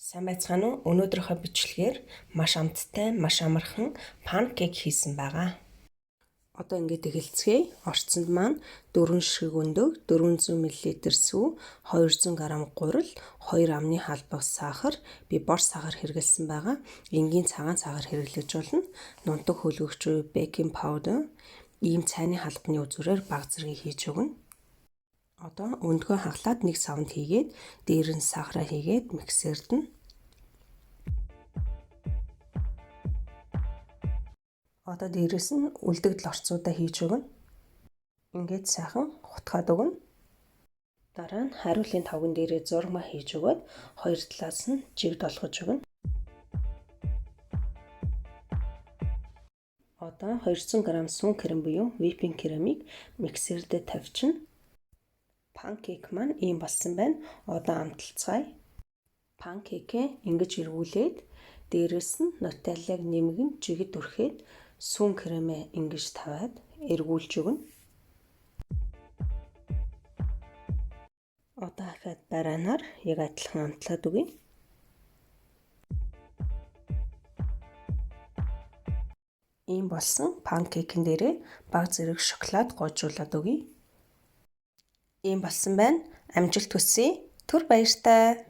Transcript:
Сайн байцгаана уу? Өнөөдрийнхөө бичлэгээр маш амттай, маш амархан pancake хийсэн байгаа. Одоо ингээд эхэлцгээе. Орцонд маань 4 ширхэг өндөг, 400 мл сүү, 200 г гурил, 2 амны халбаг сахар, би бор сахар хэрэглэсэн байгаа. Энгийн цагаан сахар хэрэглэж болно. Нунтаг хөлгөгч буюу baking powder, ийм цайны халбаны үзүүрээр баг зэргийг хийж өгнө. Одоо өндгөө хаглаад нэг савнд хийгээд, дээр нь сахараа хийгээд миксердэнэ. Одоо дээрээс нь үлдэгдэл орцуудаа хийж өгнө. Ингээд сайхан хутгаад өгнө. Дараа нь хариулын тавган дээрээ зурма хийж өгөөд хоёр талаас нь жигд олгож өгнө. Одоо 200 г сүүн крем буюу whipping кремийг миксердээ тавьчихна. Pancake маань ийм болсон байна. Одоо амталцгаая. Pancake-ээ ингэж эргүүлээд дээрээс нь нутеллаг нэмгэн жигд түрхээд сүүн кремээ ингэж тавиад эргүүлж өгнө. Одоо ахаад бараанаар яг адилхан амтлаад өгье. Ийм болсон панкейкэн дээрээ баг зэрэг шоколад гоожуулад өгье. Ийм болсон байна. Амжилт хүсье. Түр баяртай.